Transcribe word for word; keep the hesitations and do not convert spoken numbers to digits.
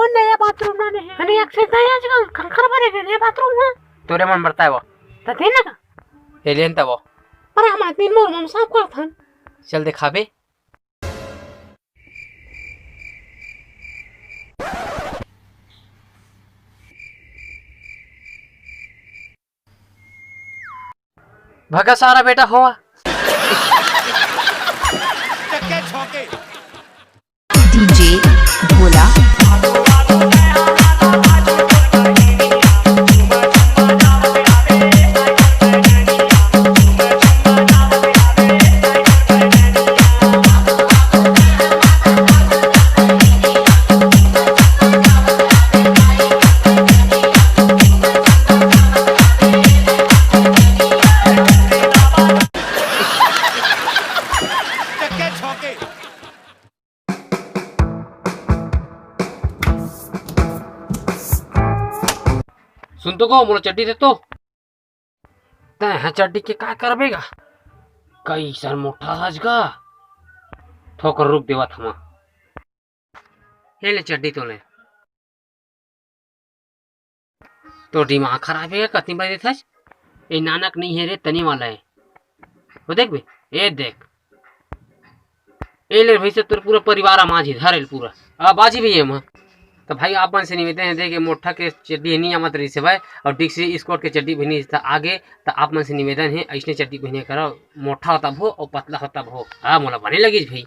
नया बाथरूम ना नहीं है। अरे, एक से नया जगह कंकर भरे गए नया बाथरूम है। तोरे मन बरता है वो। त दे ना का? एलियन तब वो। पर हम आदमी मोर मम साफ करथन। चल दिखाबे। भगा सारा बेटा होवा। डीजे भोला। सुन तो को, मोला चड्डी दे तो। तैं ह चड्डी के का करबे गा? कइसन मोटा हस गा। थोकर रुक देवत हमा। ये ले चड्डी तो ले। तो दिमाग खराब हे, कतनी बजे थस? ए नानक नहीं है रे, तनी वाला है। वो देख बे, ये देख। ए ले भैया, तोर पूरा परिवार आ माझी धरेल पूरा। आ बाजी भैया मा। तो भाई, आप मन से निवेदन है, देखे मोटा के चड्डी नहीं आमत रही से भाई, और डिक्सी स्कॉट के चड्डी भी नहीं था आगे, तो आप मन से निवेदन है, ऐसने चड्डी पहने करो, मोटा होता भो और पतला होता भो। हाँ, मोला बने लगी भाई।